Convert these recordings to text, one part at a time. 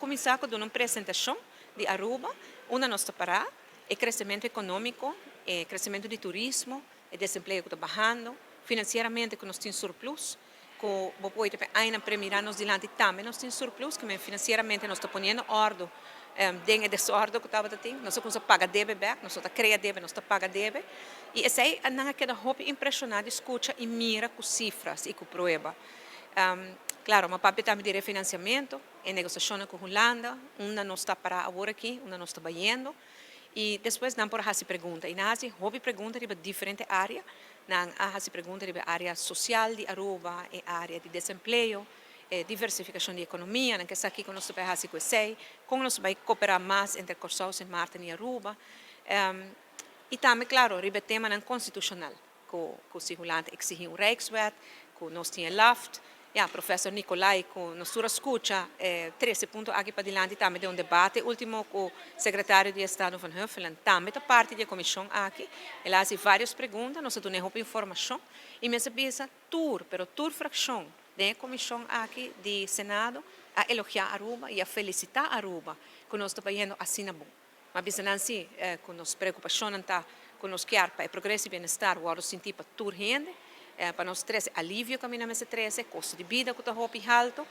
Cuminsa cu un presentacion di Aruba, unda nos ta para, e crecemento economico, e crecemento di turismo, e desempleo cu ta bahando, financieramente cu nos tin surplus, cu bo por ainda premira nos dilanti tambe nos tin surplus, cu financieramente nos ta poniendo orden den e desorden cu tabata tin, nos a paga debe back, nos ta crea debe, nos ta paga debe, y esey nan a keda hopi impresiona di scucha y mira cu cifra y cu prueba. Claro, m'a papia tambe di refinanciamento, e negociacion cu Hulanda, unda nos ta para awor aki, unda nos ta bayendo, y despues nan por haci pregunta. Y nan a haci hopi pregunta riba diferente area, nan a haci pregunta riba area social di Aruba, e area di desempleo, diversificacion di economia, nan kier sa con nos ta bay haci cu esey, con nos ta bay coopera mas entre Corsou, Sint Maarten y Aruba. Y tambe, claro, riba tema constitucional, cu si Hulanda exigi un Rijkswet, cu nos tin LAFT, ja, professor Nicolai, cu nos tur a scucha, 13 punto aki padilanti tambe den un debate ultimo cu secretario di Estado van Huffelen, tambe ta parti di e comision aki, el a haci varios pregunta, nos a duna hopi informacion, y mi bisa tur, pero tur fraccion di e comision aki di Senado a elogia Aruba y a felicita Aruba, cu nos ta bayendo asina bon. M'a bisa nan si, cu nos preocupacion ta cu nos kier pa e progreso y bienestar, wordo sinti pa tur hende, pa nos trece alivio caminda mester trece, costo di bida cu ta hopi halto,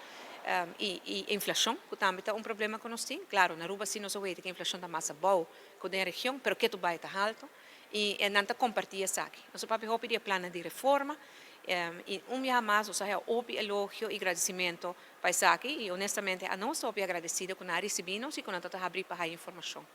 y inflacion, cu tambe ta un problema cu nos tin. Claro, na Aruba si nos weten cu inflacion ta mas abou cu den region, pero cu bay ta halto, y nan ta comparti esaki. Nos a papia hopi di plan di reforma, y un biaha mas, osea, hopi elogio y agradecimento pa esaki, y honestamente, nos ta agradecido cu nan a ricibi nos y cu nan ta habri pa informacion.